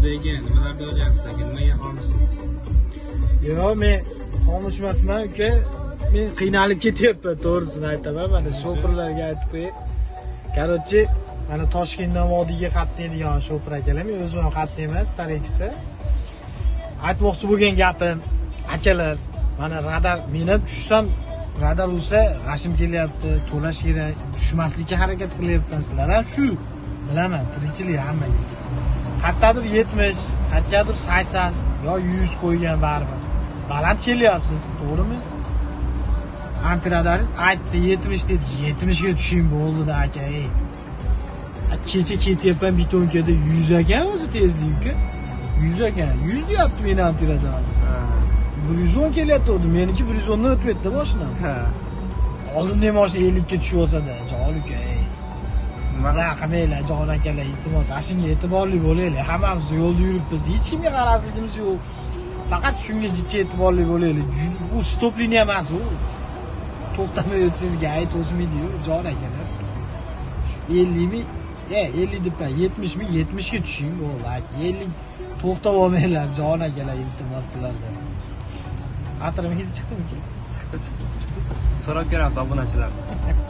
Xomushda ekan, nimalar o'ylayapsiz aka? Nimaga xomushsiz? Yo'q, men xomush emasman, uka. Men qiynalib ketyapman, to'g'risini aytaman. Mana shofirlarga aytib qo'yay. Короче, mana Toshkentdan vodiyga qatnaydigan shofir akalar, men o'zim ham qatnayman Starexda. Aytmoqchi bo'lgan gapim, akalar, mana radar, men ham tushsam radar ursa g'ashim kelyapti, to'lash kerak, tushmaslikka harakat qilyapman. Sizlar ham shu bilaman, tirikchilik hammaga. Qayerdadir 70, qayerdadir 80 yo 100 qo'ygan baribir. Baland kelyapsiz, to'g'rimi? Antiradaringiz aytdi 70 dedi, 70 ga tushing bo'ldi-da aka, ey. Kecha ketyapman bitonkada 100 ekan o'zi tezlik uka. 100 ekan. 100 deyapti meni antiradarim. 110 kelyapti, meniki 110 dan o'tib ketdi mashinam. Oldinda mashina 50 ga tushib olsa-da, jon uka, ey. Nima Bunaqa qilmanglar, jon akalar, iltimos, ana shunga e'tiborli bo'laylik. Hammamiz yo'lda yuribmiz, hech kimga g'arazligimiz yo'q. Faqat shunga jicha e'tiborli bo'laylik. U стоп liniya emas u. To'xtamay o'tsangiz ГАИ to'smaydi-yu, jon akalar. Shu 50 mi? E, 50 debman, 70 mi? 70 ga tushing bo'ldi. 50 to'xtab olmanglar, jon akalar, iltimos sizlardan. Atirim hidi chiqdimi? Chiqdi, chiqdi. So'rab ko'ramiz obunachilardan.